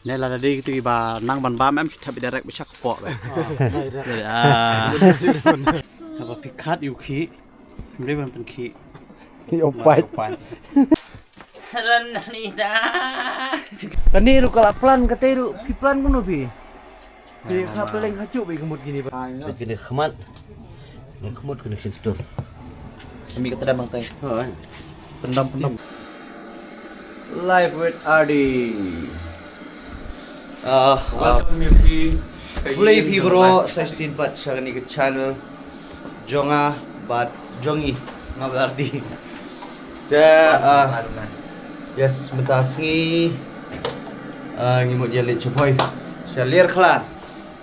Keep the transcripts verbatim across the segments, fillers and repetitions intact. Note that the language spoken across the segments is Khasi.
Ne la dei kitu ba nang ban bam em shu thep direct ba sha kpoh ba. Ah. Haba phi khat ïa u khih. Mri ban pynkhih. Ïa u paip. Ran ni da. Kane ruh ka la plan kata ruh phi plan kumno phi? Phi kha peleng ha chuh ba ka mut kine ba. Kine khmat. Kine khmat kine shin tur. Kami kata dah bang tai. Pendam pendam. Live with Ardi. Ah, ah. Welcome ïa phi. Khublei phi baroh sa shisien pat sha kane ka channel jong nga bad jong i, nga bad Ardi. Te, ah, yes, mynta sngi, ah, ngi mut ïaleit sha Bhoi. Sha Liar Khla.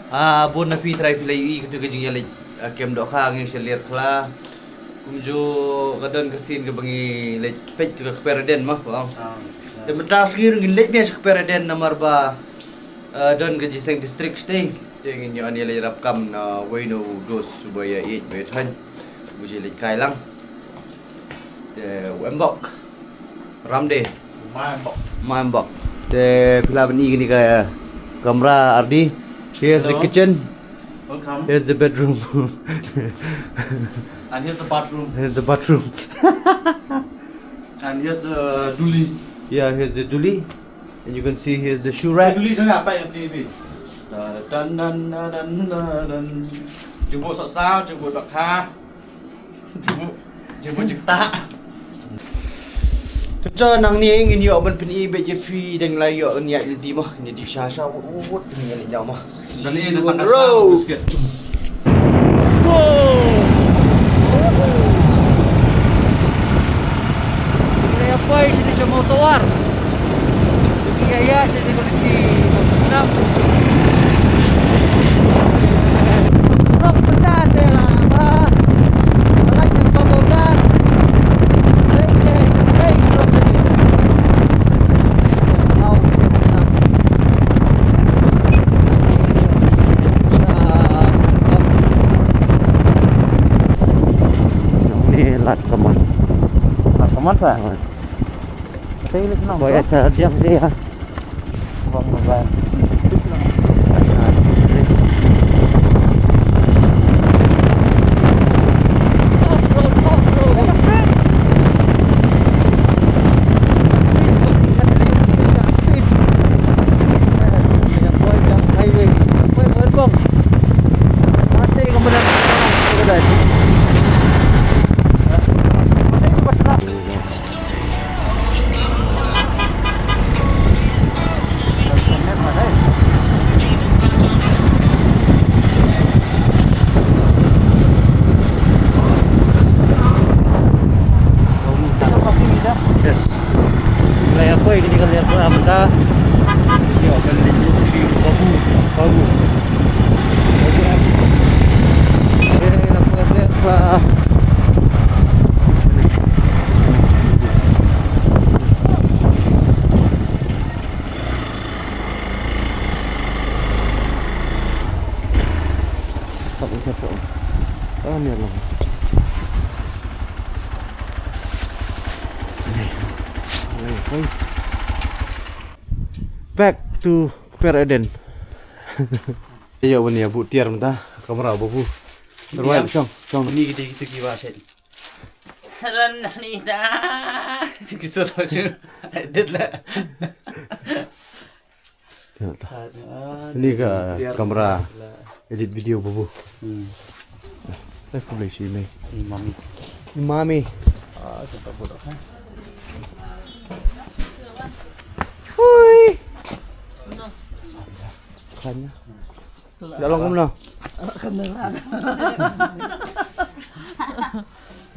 Ah, bun na phi trai phi la ïohi katu ka jingïaleit, ah, kem dohkha ngi sha Liar Khla. Kumjuh ka don ka sien kaba ngi leit peit ka Kper Eden mo, ba ong. Ah, ya. Te mynta sngi ruh ngin leit ne sha Kper Eden namar ba, eh, don ka jingïaseng district shatei. Te ngin ïoh ban ïaleit ïarap kam na uwei na u dos uba ïa ïeit ba ïa thaiñ. Uba ju leit kai lang. Te u Embok. Ramde. Mai Embok. Mai Embok. Te phi lah ban i kane ka kamra Ardi. Here's the kitchen. Welcome. Here's the bedroom. And here's the bathroom. Here's the bathroom. And here's the duli. Yeah, here's the duli. And you can see here's the shoe rack. Duli sana apa yang beli beli? Dan dan dan dan dan dan. Jubuk sok saw, jubuk dok ha. Jubuk, jubuk jekta. To cho nang ni ngin ïoh ban pyni bad ïa phi dang la ïoh ngi ïa di mo, ngi di sha sha wut wut ngi ïa di mo. Dan ni dan tak road. Wow. Ngi ïa poi sha di sha motor. Ngi ïa ïa di di di. Ni Lad Kaman. Lad Kaman sa? Katai ni senang. Boy, acha diam dia. Bang mobile. Yes. Lai apa ini kali apa amda. Yo kan di grup si babu, babu. Back to Kper Eden. Ïa, wan ïa buh tiar mynta, kamera ba buh. Ruai, shong, shong. Ni kita, kita kiba shet. Ran ni ta. Kita shu edit lah. Ni ka kamera edit video ba buh. Hmm. Sai khublei shi mei. Imami. Imami. Ah, kita bodoh kan. Hui. Kan. Dah long kumno?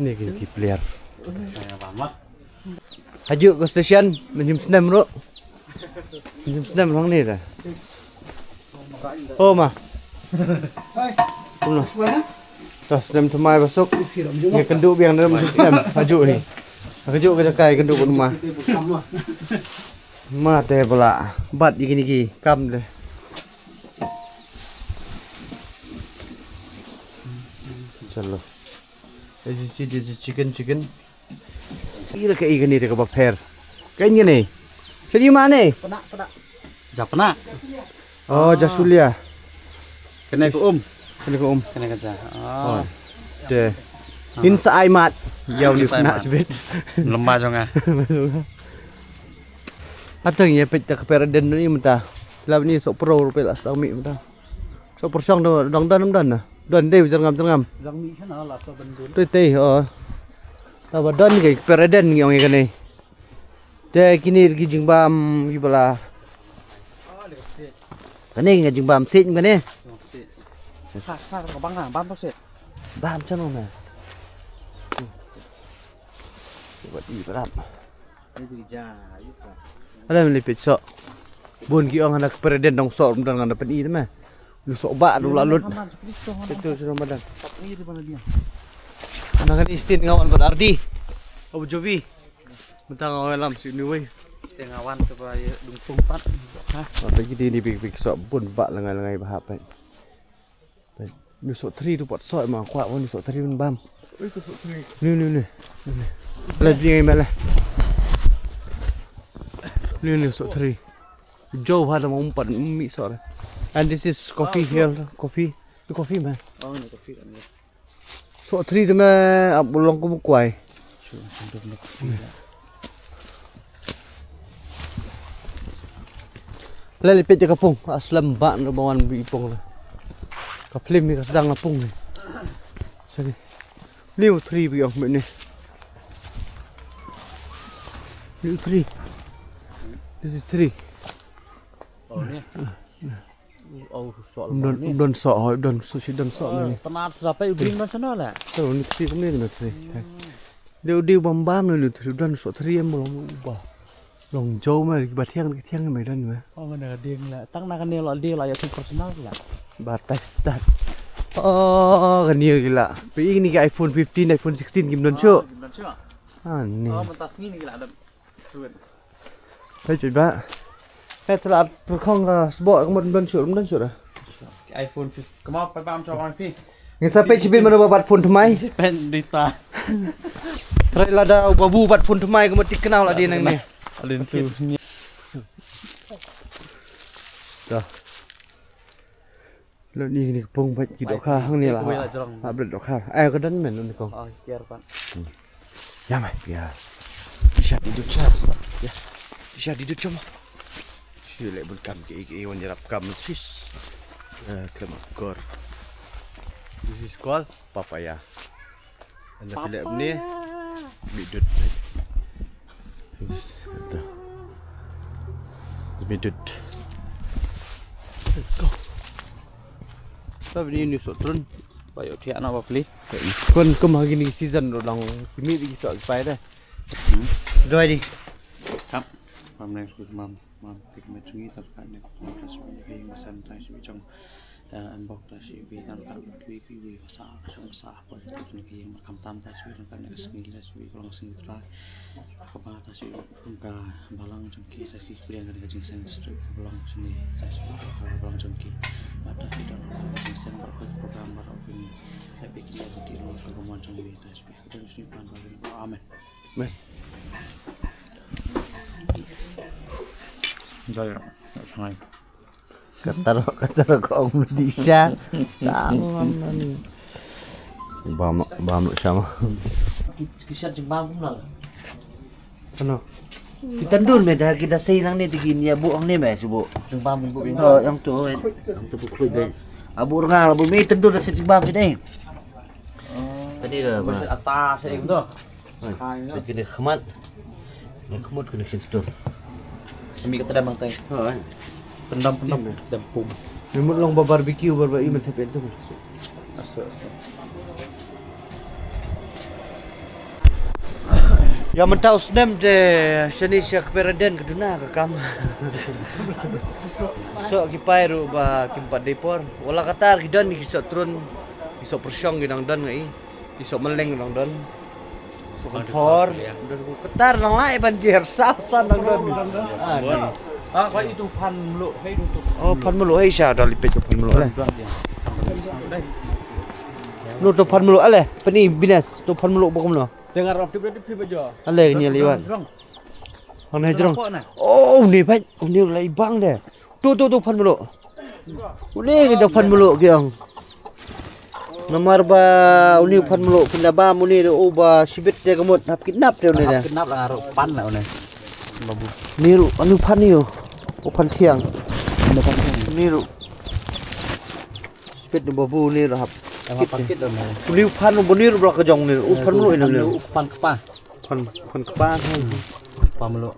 Ni ki, ki player. Hajuh ka station, mynjum snem ruh. Mynjum snem ruh ni dah. Oh, ma. Kumno? Dah snem thymmai ba suk. Ngi kynduh biang dah mynjum snem. Hajuh hi. Hajuh ka jaka kynduh bad ma. Ma te bala. Bat ïa kine ki kam de. Chalo. As you see, this is chicken, chicken. Ira ka i kane te kaba pher. Ka i kane. Sha i ma ne? Pynah, pynah. Ka pna. Oh, jasulia. Kane ka um. Kane ka um. Kane ka ja. Oh. Te. Hin sa ai mat. Yaw ni pna sibit. Lemba jong nga. Atang ya pet ka pera den ni mata. Lab ni sok pro rupe la sang mi mata. Sok persong dong dong dan dan. Don dei jerngam jerngam. Jang mi kana la sa bandun. Tei tei oh. Taba don ke pera den ngi ong kane. Te kini ki jingbam ki bala. Kane ki jingbam sit kane. Sa sa ka bang ha bam sit. Bam chano na. Wat i berap. Ada meli pit sok. Bun ki ong anak pereden dong sok rum dong anak peni tu mah. Lu sok bak lu lalut. Itu sudah madan. Anak kan istin ngawan buat Ardi. Abu Jovi. Mentang ngawan lam si ni wei. Tengah wan tu ba ya dungtung pat. Ha. Apa kita ni big big sok bun bak lengai lengai bahap. Ni sok tri tu pat sok ma kwak ni sok tri bun bam. Oi tu sok tri. Ni ni ni. Lah dia mai lah. Ni ni sok tri. Jauh ada mau empat mi sok. And this is coffee here, coffee. Tu coffee mah. Oh ni coffee kan. Sok tri tu mah ap ulong ku mukwai. Lali pet ka pung aslam ba no bawan bi pung la. Ka film ni ka sedang la pung ni. Sini. Ni u tri bi ong ni. Ni u tri. This is tri. Oh ni. Oh, sok don don sok hoi don sok si don sok ni. Tanat serapai u ding don sana la. So ni tri kumni ni tri. Dia u ding bam bam ni tri don sok tri em long ba. Long jauh mah ba thiang thiang mah don mah. Oh mana ding la. Tang na kan ni la ding la ya tu personal la. Batai start. Oh kan ni gila. Pi ni ke iPhone fifteen, iPhone sixteen kim don sok. Ah ni. Oh mentas ni gila ada. Hei cuba. Hei telah perkong ka sebok kamu don sok don sok dah. iPhone fifteen. Kamu apa bam sok orang pi. Ngi sa peit shibit mano ba bat phone thymmai. Pen dita. Trai lada u babu bat phone thymmai ka mut ti kynnoh la dei nang ne. Alin tu. Dah. Lo ni ni pung bat ki dohkha hang ni la. Wei la jrong. Ha bret dohkha. Ai ka don men ni kong. Oh, kiar pan. Ya mai pia. Isha di dut cha. Ya. Isha di dut cha ma. Shi le bun kam ke ke wan jarap kam sis. Eh, klem akor. This is called papaya. Anda filem ni. Bidut. Bidut. Go. Tapi ni ni sok trun. Ba ïoh thiah noh ba pli. Kon kum ha kine ki season ruh long ki mih ki soh ki pai de. Doi di. Kap. Mam ne ku mam mam tik me chungi tar ka ne ku ta shu ne ka ïing basan ta shu jong. Em bok ta shu bi tar ka bi bi bi basa ka shu basa pon tik ne ka ïing ba kham tam ta shu jong ka ne ka sngi ta shu bi ka long sngi trai. Kaba ta shu ka balang jong ki ta ki kriang ka jingseng ta shu ka balang jong ki ta shu ka balang jong ki. Ba ta shu ka jingseng ba ka program ba ka pin. Happy ki ta ki lo ka mon jong ki ta shu. Amen. Amen. Dah ya, sangai. Katar katar ko ong di sha. Tangan ni. Bam bam sama. Kisah jembang pun lah. Ano? Kita dur me dah kita sei lang ni tigi ni bu ang ni me subu. Jembang pun bu. Oh, yang tu. Yang tu bu kulit be. Abu rengal bu me tendur dah sei jembang sini. Tadi dah. Masih atas saya itu. Hai, kena khmat. Kena khmat kena sentuh. Kami kata dah bang tai. Ha. Pendam pendam dam pum. Memang long ba barbecue barba i mentep itu. Asa. Ya mentau snem de shani sha kperaden keduna ke kam. So ki pai ruh ba kim pat dei por. Wala katar ki don ki sok trun. Ki sok pershong ki dang don ngai. Ki sok meleng dang don. Sok por. Don ku ketar dang lai ban jer sa san dang don. Ah, ni. Ah, ka itu pan melu, ka itu tu. Oh, pan melu, eh, sha dah lipit ke pan melu, eh. Lu tu pan melu, ale, pani bines, tu pan melu bukan melu. Dengar rap tip tip tip aja. Ale, ni liwan. Mana jrong. Oh, ni bai, ni lai bang deh. Tu tu tu phan mluh. Une ki da phan mluh ki ong. Namar ba une u phan mluh phin da bam une da u ba shibit te ka mut hap kidnap te une da. Kidnap la ngarok pan la une. Babu. Niru anu phan niu. U phan thiang. Niru. Shibit ni babu niru hap. Uli u phan u bunir bra ka jong niru. U phan mluh ina niru. Pan kpa. Pan pan kpa. Phan mluh.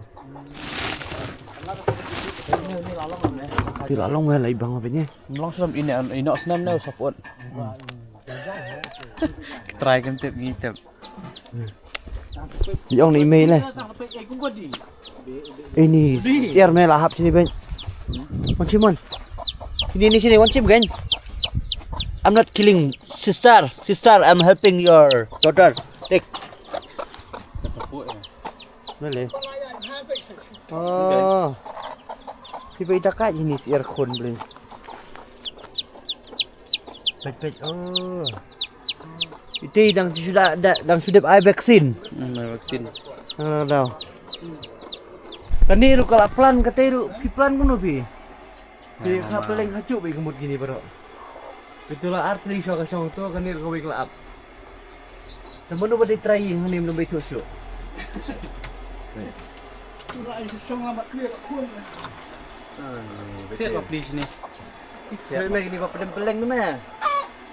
Ti la long lai bang ba ni. Long snem ini ino snem ne support. Try kan tip ngi tip. Yong ni email le. Ini share me la hap sini ben. Wan chim wan. Sini ni sini wan chim gen. I'm not killing sister. Sister, I'm helping your daughter. Take. Support. Nale. Oh. Phi ba ita ka jinis aircon bling. Pet pet. Oh. Ite dang suda dang suda ai vaksin. Hmm, ai vaksin. Ah, daw. Kane ruh ka la plan kata ruh phi plan kumno phi. Phi ka peleng hajuk ba i ka mut kine baroh. Phi tu la ar tylli shuwa ka shong tu kane ruh kawei ka la ap. Te mano ba dei trai ïing hangne mano ba ithuh shuh. Tu la ai shong la mat kawei ka khun. Phi ba pli shini. Phi me kine ba pedem peleng tu me.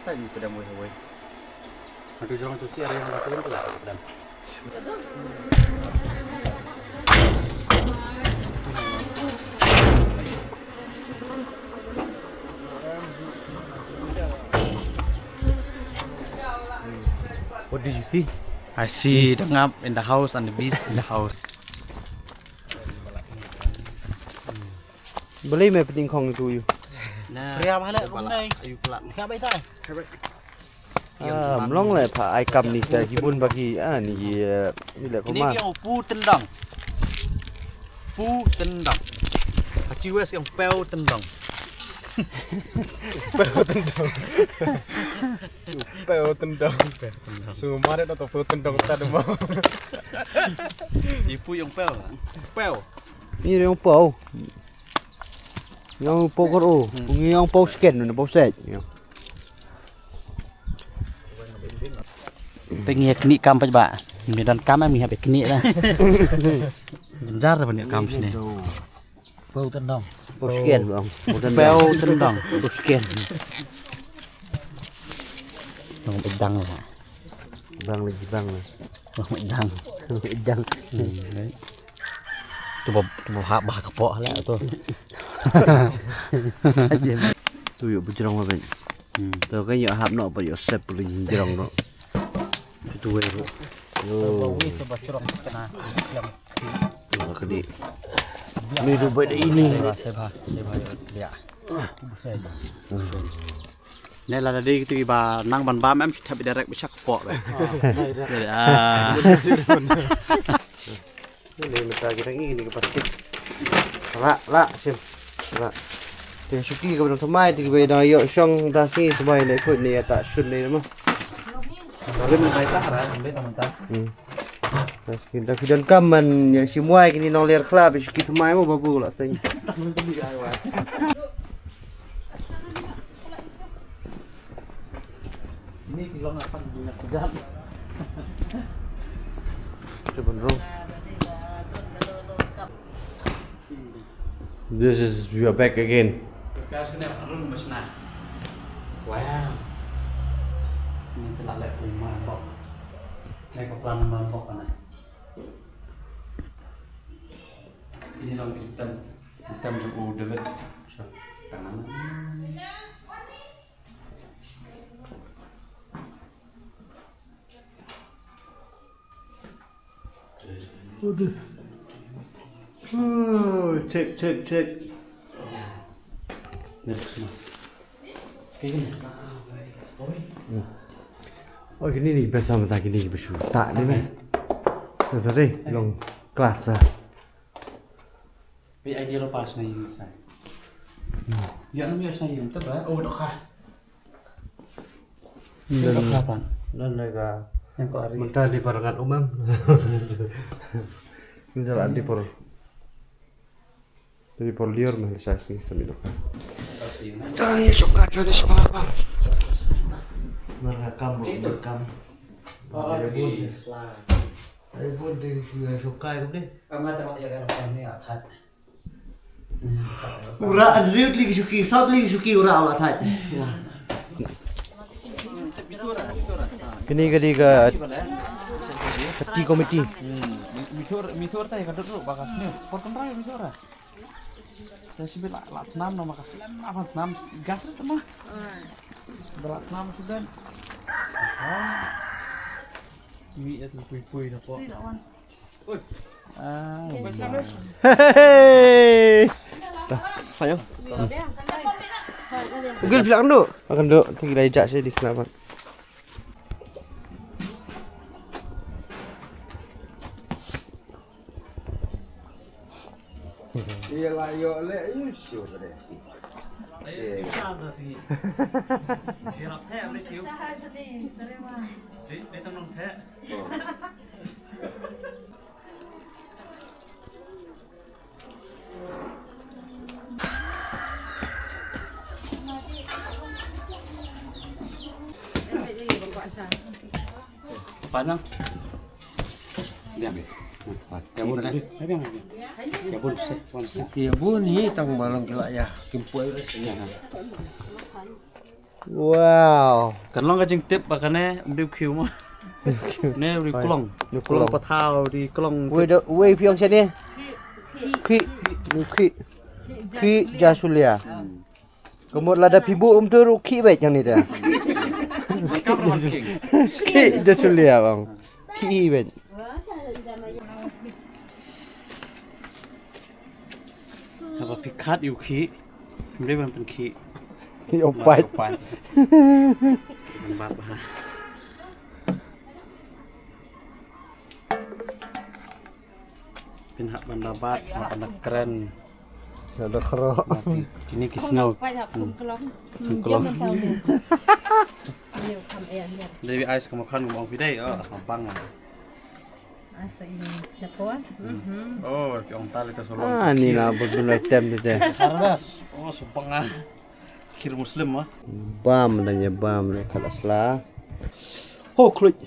Tadi pedem wei wei. Atu jrong tu si ari yang atu yang kelak pedem. What do you see? I see the ngap in the house and the beast in the house. Balei me pynting khong tu yu? Nah. Pria bha le kum nai. Ayu pla. Kha bai tai. Ah, mlong le pha ai kam ni sa ki bun ba ki, ah, ni, eh, ni le. Ini kuma ki ong pu tendang. Pu tendang. Hachi wes ki ong peu tendang. Peu tendang. Peu tendang. Peu tendang. Semua ada tu peu tendang tak ada mau. Ipu yang peu. Peu. Ni yang peu. Yang pau kor o, ngi yang pau scan, ngi pau set. Te ngi kni kam paj ba. Ngi don kam ngi hap kni da. Jar ba ni kam sini. Pau tendang. Pau scan bang. Pau tendang. Pau tendang. Pau scan. Bang bedang lah. Bang lagi bang lah. Bang bedang. Bang bedang. Hmm, right. Tu ba, tu ba ha, ba ha ka poh la tu. Tu yu bujrong ba ben. Hmm. Tu kan yu hap no ba yu sep lu jrong no. Tu wei ru. Yo. Ba wi se ba jrong kena yang. Tu ka di. Ni tu ba ini. Seba, seba, seba ya. Busai. Ne la dei kito kiba nang ban bam em shu thep direct ba sha ka poh ba. Ah. Ni mynta kita ngi ni ka plastik. La la sim. La. Te shuki ka ba dang thymmai te kiba dang ïoh shong da sngi sbai ne khut ne ïa ta shun ne ma. Ka rim mynta ïa ta hara mynta mynta. Hmm. Bas kin da phi donkam ban ïa shim wai kine nongler khlap ïa shu ki thymmai mo babu la seng. Ini ki long apan di nak jam. Coba dong. This is, we are back again. Ka shane harum ba shna. Wow. Ni te la leh pun ma bok. Ni ka plan ma bok na. Ni long item, item jong u David. Sure. Kanan. Oh, check, check, check. Merry Christmas. Kini. Oh, kini ni best sama tak kini best tak ni meh. Sorry, long class ah. Bi idea lo pas na yu sai. Ya no ya sai yu tebra. Oh, doh kha. Doh kha pan. Don le ka. Yang ko ari. Mentah di parangat umam. Menjalan di por. Tapi por liur mah sa sngi sa minot. Ai, shokai ka dei sma ba. Mar ka kam, mar ka kam. Ai, bun. Ai, bun dei shu shokai ka dei. Ura an riu li shuki, sab li shuki ura ala thai. Kini ka dei ka tea committee. Mithur, mithur tai ka dut ru ba ka sniew. Por kan rai mithur. Te sibit la, la tnam na ma ka slem, la ban tnam gas rit ma. Da la tnam tu dan. Aha. Mi et pui pui na po. Ui. Ah. Hey. Sayang. Ugil bilang dulu. Akan dulu, tinggal aja sih di kenapa. Ïa la ïoh leh ïa shu ka dei. Ïa shu da sini. Ïa rap theh boleh shu. Dei, dei tam nong theh. Panang. Diam. Ya bun, ya bun, ya bun, ya bun hi tang ba long ki la ïa kim poi. Wow. Kan long ka jingtip ba kane mriu khiew ma. Ne mriu klong. Mriu klong. Klong pathaw di klong. Wei do, wei phi ong shane. Khi. Mriu khi. Khi jasulia. Ka mut lada phi buh um tu ruh khih beit hangne te. Khih da sulia bang. Khih beit. Haba phi khat ïa u khih. Hynrei ban pynkhih. Ïa u pait. Ïa u pait. Ban bat bha. Phin hap ban da bat, hap ban da kren. Da kren. Kine ki sngew. Pait hap kum klong. Kum klong. Dei ais ka ma khan kum ong phi dei, oh, as ma bang. As in Singapore. Oh, ki ong tal ita solong. Ah, ni la berdun item tu deh. Hardas. Oh, subang ah. Khir Muslim ah. Bam dan ya bam dan khalas la. Oh, klik.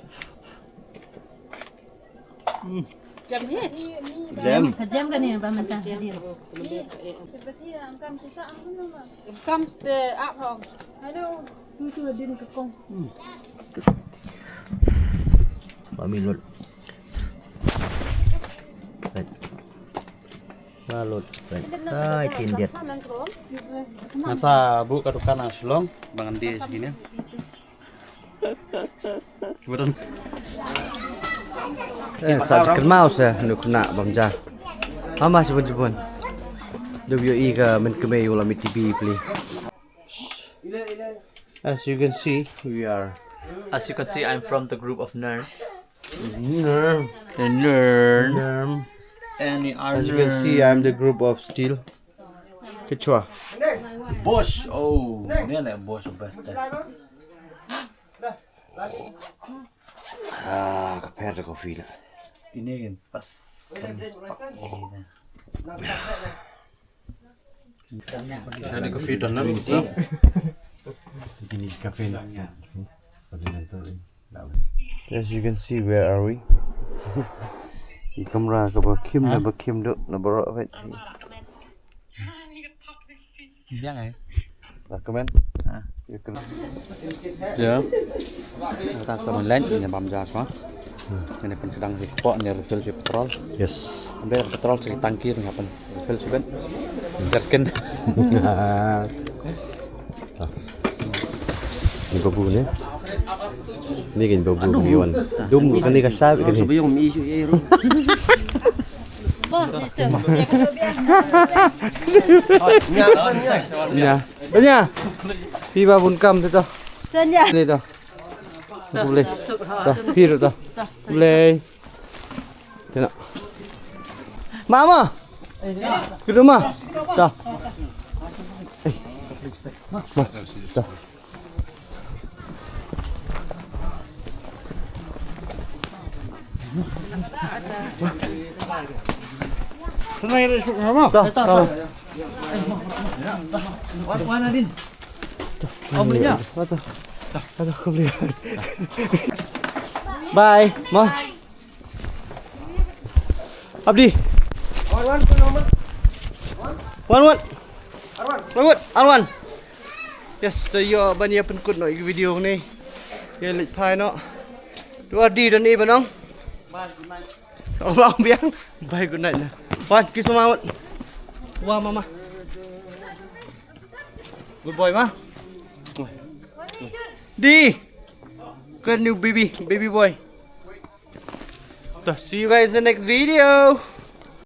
Jam hi. Jam. Ka jam ka ni ba mynta hadir. Kam ste ap hong. Hello. Tu tu din ka kong. Ba mi lut. Right. Ba lut. Right. Ai, tin diat. Ngan sa buh ka dukan ha Shillong, ba ngan die sini. Kiba don. Eh, sa kynmaw sa nu kena bam ja. Ama sa bun bun. Dub yo i ka men kemei ula mi T V pli. As you can see, we are. As you can see, I'm from the group of Nern. Nern. The Nern. Nern. And the As you can see, I'm the group of Steel. Kechwa. Bosch. Oh, ni lah Bosch best. Ah, ka pher da coffee la. Ini kan pas kan spak ini dah. Ada coffee dalam. Ini cafe lah. As you can see, where are we? Ki kamra kaba khim na ba khim duk na baroh beit. Biang ai. Recommend. Ha. Ya. Ta ka man len ïa bam ja sma. Ïa pynchadang ïa kpoh ïa refill ïa petrol. Yes. Ambe petrol sa ki tangki ïa pyn refill ïa ben. Jerken. Ni babu ni. Ni kan babu ni wan. Dum kan ni ka sab kan ni. Nya. Tanya. Pi ba bun kam tu. Tanya. Ni tu. Boleh. Dah, pi tu. Boleh. Tengok. Mama. Kedua ma. Dah. Eh. Ma. Dah. Dah, dah. Wan, wan, Adin. Om linya. Ato. Ato, khublei. Bye, ma. Abdi. Wan, wan, wan, wan. Wan, wan. Arwan. Wan, wan. Arwan. Yes, to ïoh ban ïa pynkut noh ïa ki video ne. Ïa leit phai noh. Tu Ardi don i ba nong. Bye, good night. Ong ba ong biang. Bye, good night na. Wan, kiss mama, wan. Wa mama. Good boy, ma. Di. Good new baby, baby boy. To, see you guys in the next video.